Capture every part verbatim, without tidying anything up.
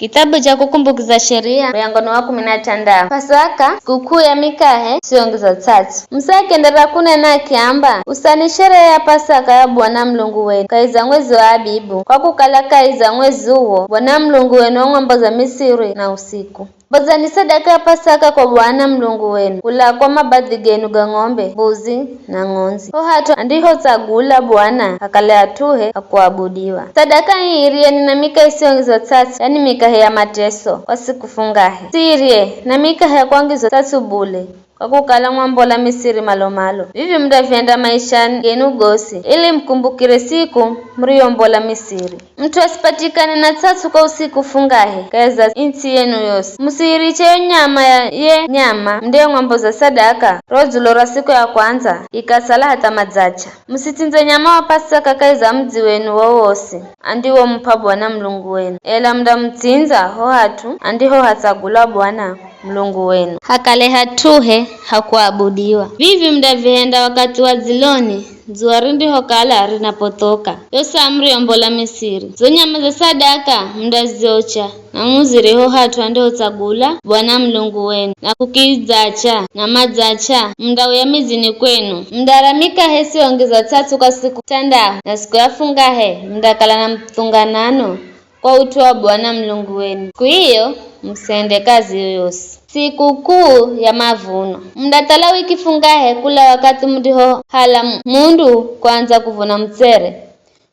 Kitabu cha Kukumbukiza Sheria, muryango ni wa kumi na tandatu. Pasaka, sikukuu ya mikahe isiyongiza tsatsu. Musa akienderera kunena akiamba, "Usani sherehe ya Pasaka ya Bwana Mulungu wenu kahi za mwezi wa Abibu, kwa kukala kahi za mwezi uwo Bwana Mulungu wenu wamwamboza Misiri na usiku." Mbozani sadaka ya Pasaka kwa Bwana Mulungu wenu, kula kwa mabadhi genu ga ng'ombe, mbuzi, na ng'ondzi. Ho hat'u andihotsagula Bwana hakale hat'uhe ha kuabudiwa. Sadaka ii iryeni na mikahe isiyongiza tsatsu, yani mikahe ya mateso, kwa siku fungahe. Musiirye na mikahe ya kwangizwa tsatsu bule, kwa kukala mwambola Misiri malo-malo. Vivi mundavihenda maishani genu gosi, ili mukumbukire siku muriyombola Misiri. Mut'u asipatikane na tsatsu kwa usiku fungahe kahi za ntsi yenu yosi. Musiiriche yo nyama ya ye nyama mundiyemwamboza sadaka ro dzulo ra siku ya kwandza ikasala hatha madzacha. Musitsindze nyama wa Pasaka kahi za mudzi wenu wowosi andiwomup'a Bwana Mulungu wenu, ela mundamutsindza ho hat'u andihohatsagula Bwana Mulungu wenu, hakale hat'uhe ha kuabudiwa. Vivi mundavihenda wakathi wa dziloni, dzuwa rindihokala rinapothoka, yo saa muriyombola Misiri. Zo nyama za sadaka mundaziocha, na muzirye ho hat'u andihotsagula Bwana Mulungu wenu, na kukidzacha, na madzacha mundauya midzini kwenu. Mundarya mikahe isiyongiza tsatsu kwa siku tandatu, na siku ya fungahe mundakala na muthunganano kwa ut'u wa Bwana Mulungu wenu. Siku iyo musihende kazi yoyosi. Sikukuu ya Mavuno. Mundathala wiki fungahe kula wakathi mundihohala mu-, mundu kwandza kuvuna mutsere.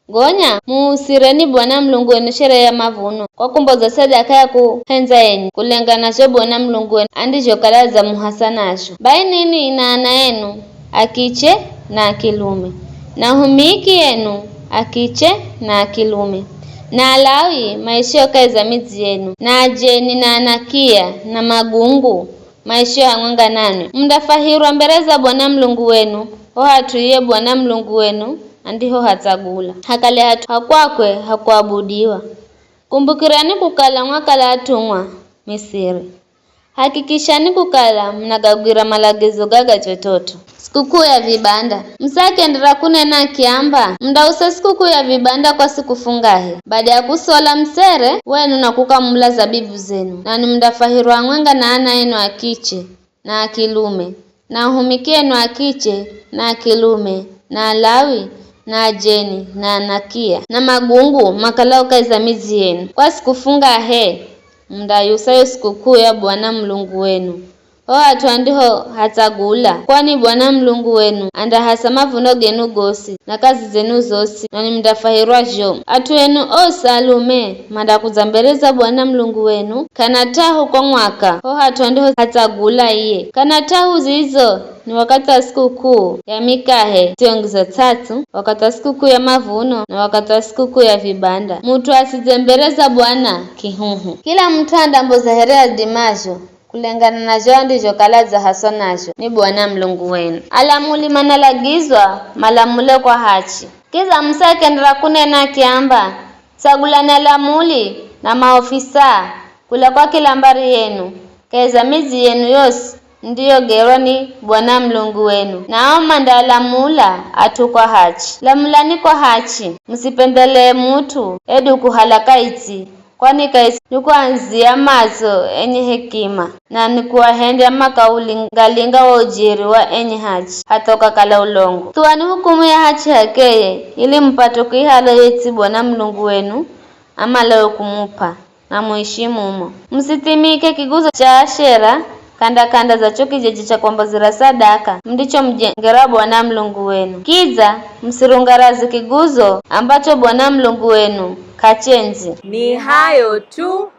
Gonya muusireni Bwana Mulungu wenu sherehe ya mavuno kwa kumboza sadaka ya kuhendza enye, kulengana na zho Bwana Mulungu wenu andizhokala adzamuhasa nazho. Bai ninwi na ana enu a kiche na a kilume, na ahumiki enu a kiche na a kilume, na Alawi maishio kahi za midzi yenu, na ajeni na anakia na magungu maishio hamwenga nanwi, mundafwahirwa mbere za Bwana Mulungu wenu, ho hat'u iye Bwana Mulungu wenu andihohatsagula, hakale hat'u ha kwakwe ha kuabudiwa. Kumbukirani kukala mwakala atumwa Misiri. Hakikishani kukala munagagwira malagizo gaga chototo. Sikukuu ya Vibanda. Musa akienderera kunena akiamba, "Mundausa sikukuu ya Vibanda kwa siku fungahe, bada ya kusola musere wenu na kukamula zabibu zenu, nanwi mundafwahirwa hamwenga na ana enu a kiche na a kilume, na ahumiki enu a kiche na a kilume, na Alawi, na ajeni, na anakia, na magungu makalao kahi za midzi yenu. Kwa siku fungahe, mundayusa yo sikukuu ya Bwana Mulungu wenu, ho hat'u andihohatsagula, kwani Bwana Mulungu wenu andahasa mavuno genu gosi, na kazi zenu zosi, nanwi mundafwahirwa zho. At'u enu osi alume mandakudza mbere za Bwana Mulungu wenu, k'ana t'ahu kwa mwaka, ho hat'u andihohatsagula iye. K'ana t'ahu zizo ni wakathi wa sikukuu ya mikahe isiyongiza tsatsu, wakathi wa sikukuu ya mavuno, na wakathi wa sikukuu ya vibanda. Mut'u asidze mbere za Bwana kihuhu. Kila mut'u andamboza here adimazho, kulengana na zho andizhokala adzahaswa nazho ni Bwana Mulungu wenu. Alamuli manalagizwa malamule kwa hachi. Kidza Musa akienderera kunena akiamba, "Tsagulani alamuli na maofisa kula kwa kila mbari yenu, kahi za midzi yenu yosi ndiyogerwa ni Bwana Mulungu wenu, nao mandaalamula at'u kwa hachi. Lamulani kwa hachi, musipendelee mut'u hedu kuhala kaitsi, kwani kaitsi ni kuandzia matso enye hekima, na ni kuahendya makaulingalinga wa ujeri wa enye hachi, hatha ukakala ulongo. Thuwani hukumu ya hachi h'akeye, ili mupate kuihala yo its'i Bwana Mulungu wenu amalayo kumup'a, na muishi mumo. Musithimike kiguzo cha Ashera k'anda-k'anda za cho kijiji cha kwambozera sadaka mundichomujengera Bwana Mulungu wenu. Kidza musirungaraze kiguzo ambacho Bwana Mulungu wenu k'achendzi." Ni hayo tu.